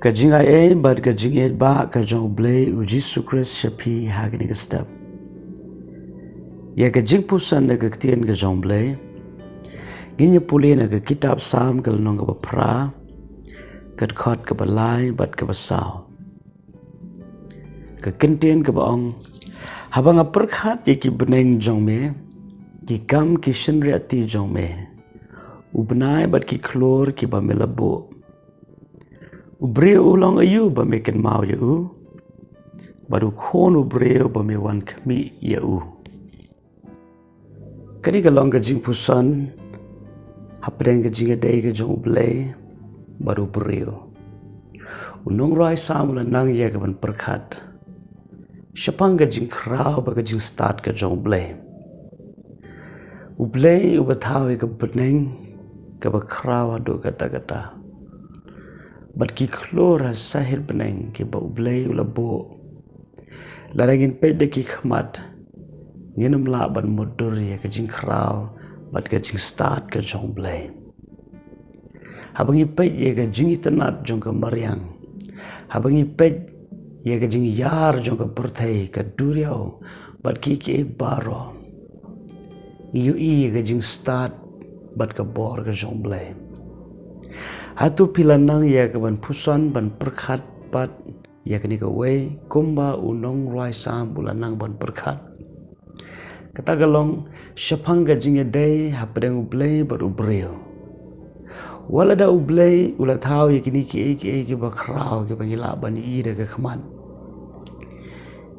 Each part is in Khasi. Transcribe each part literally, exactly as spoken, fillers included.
Ka jingaiei bad ka jingïeit ba ka jong U Blei U Jisu Khrist sha phi ha kane ka step. Ïa ka jingpuson da ka ktien ka jong U Blei ngin ïa pule na ka kitab Salm ka lynnong kaba phra, ka dkhot kaba lai bad kaba saw. Ka kyntien kaba ong, haba nga pyrkhat ïa ki bneng jong me, ki kam ki shynriahti jong me, u bnai bad ki khlur kiba me la buh. U briew u long aïu ba me kynmaw ïa u, bad u khun u briew ba me wan khmih ïa u. Kane ka long ka jingpuson hapdeng ka jingïadei ka jong U Blei bad u briew. U nongrwai Salm u la nang ïa ka ban pyrkhat shaphang ka jingkhraw bad ka jingstad ka jong U Blei. U Blei uba thaw ïa ka bneng kaba khraw haduh katta katta, bad ki khlur ha sahit bneng kiba U Blei u la buh. Lada ngin peit da ki khmat, ngin ym lah ban mutdur ïa ka jingkhraw bad ka jingstad ka jong U Blei. Haba ngi peit ïa ka jingitynnad jong ka mariang, haba ngi peit ïa ka jingïar jong ka pyrthei, ka duriaw bad kiei kiei baroh, ngi ïohi ïa ka jingstad bad ka bor ka jong U Blei. Hato phi la nang ïa ka ban puson ban pyrkhat pat ïa kane kawei kumba u nongrwai Salm u la nang ban pyrkhat? Kata ka long shaphang ka jingïadei hapdeng U Blei bad u briew. Wat lada U Blei u la thaw ïa kine kiei kiei kiba khraw kiba ngi lah ban ïohi da ka khmat,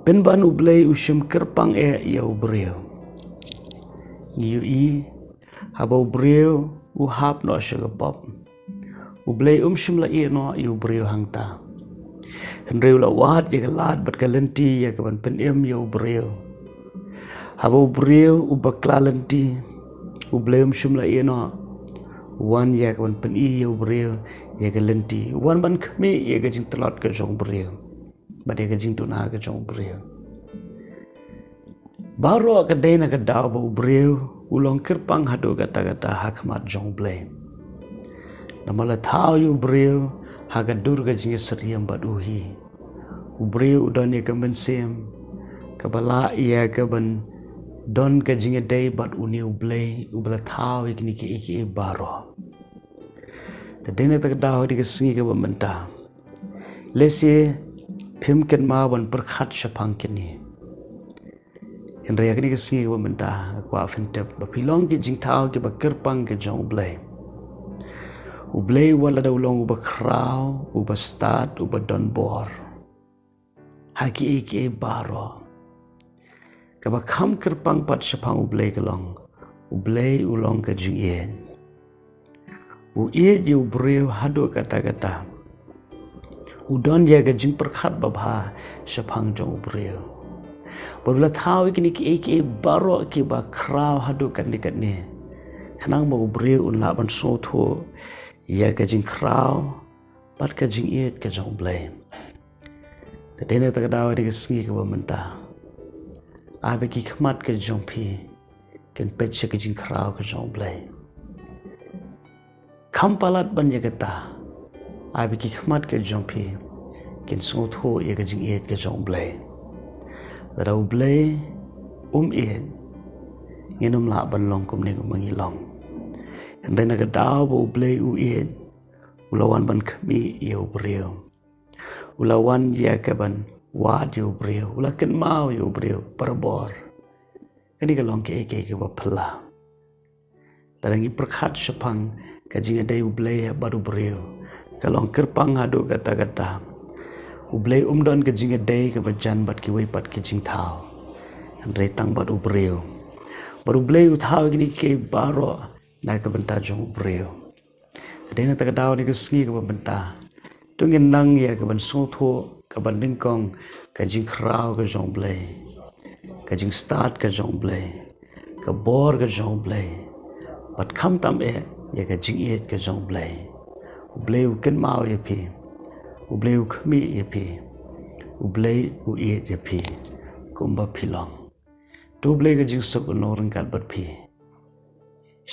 pynban U Blei u shym kyrpang eh ïa u briew. Ngi ïohi, haba u briew u hap noh sha ka pop, U Blei um shym la ïeh noh ïa u briew hangta. Hynrei u la wad ïa ka lad bad ka lynti ïa ka ban pynim ïa u briew. Haba u briew u bakla lynti, U Blei um shym la ïeh noh. U wan ïa ka ban pyni ïa u briew ïa ka lynti. U wan ban khmih ïa ka jingtlot ka jong u briew bad ïa ka jingduna ka jong u briew. Baroh ka dei na ka daw ba u briew u long kyrpang haduh katta katta ha khmat jong U Blei. Namar la thaw ïa u briew ha ka dur ka jingïasyriem bad u hi. U briew u don ïa ka mynsiem kaba lah ïa ka ban don ka jingïadei bad une U Blei uba la thaw ïa kine kiei kiei baroh. Te dei na kata ka daw ha kane ka sngi kaba mynta, lehse phim kynmaw ban pyrkhat shaphang kine. Hynrei ha kane ka sngi kaba mynta nga kwah phin tip ba phi long ki jingthaw kiba kyrpang ka jong U Blei. U Blei wat lada u long uba khraw, uba stad, uba don bor ha kiei kiei baroh, kaba kham kyrpang pat shaphang U Blei ka long, U Blei u long ka jingïeit. U ïeit ïa u briew haduh katta katta. U don ïa ka jingpyrkhat babha shaphang jong u briew. Bad u la thaw ïa kine kiei kiei baroh kiba khraw haduh katne katne, khnang ba u briew un lah ban sngewthuh ïa ka jingkhraw bad ka jingïeit ka jong U Blei. Te dei na kata ka daw ha kane ka sngi kaba mynta, ai ba ki khmat ka jong phi kin peit sha ka jingkhraw ka jong U Blei. Kham palat ban ïa kata, ai ba ki khmat ka jong phi kin sngewthuh ïa ka jingïeit ka jong U Blei. Lada U Blei um ïeit, ngin ym lah ban long kumne kumba ngi long. Hynrei na ka daw ba U Blei u ïeit, u la wan ban khmih ïa u briew. U la wan ïa ka ban wad ïa u briew, u la kynmaw ïa u briew barabor. Kane ka long kaei kaei kaba phylla. Lada ngi pyrkhat shaphang ka jingïadei U Blei bad u briew, ka long kyrpang haduh katta katta. U Blei um don ka jingïadei kaba jan bad kiwei pat ki jingthaw, hynrei tang bad u briew. Bad U Blei u thaw ïa kine kiei baroh na ka bynta jong u briew. Te dei na kata ka daw ha kane ka sngi kaba mynta, to ngin nang ïa ka ban sngewthuh, ka ban nyngkong ka jingkhraw ka jong U Blei, ka jingstad ka jong U Blei, ka bor ka jong U Blei, bad khamtam eh ïa ka jingïeit ka jong U Blei. U Blei u kynmaw ïa phi, U Blei u khmih ïa phi, U Blei u ïeit ïa phi kumba phi long. To U Blei ka jingsuk un long ryngkat bad phi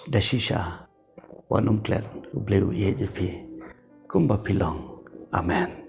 da shisha. Wat nym klet, U Blei u ïeit ïa phi kumba phi long. Amen.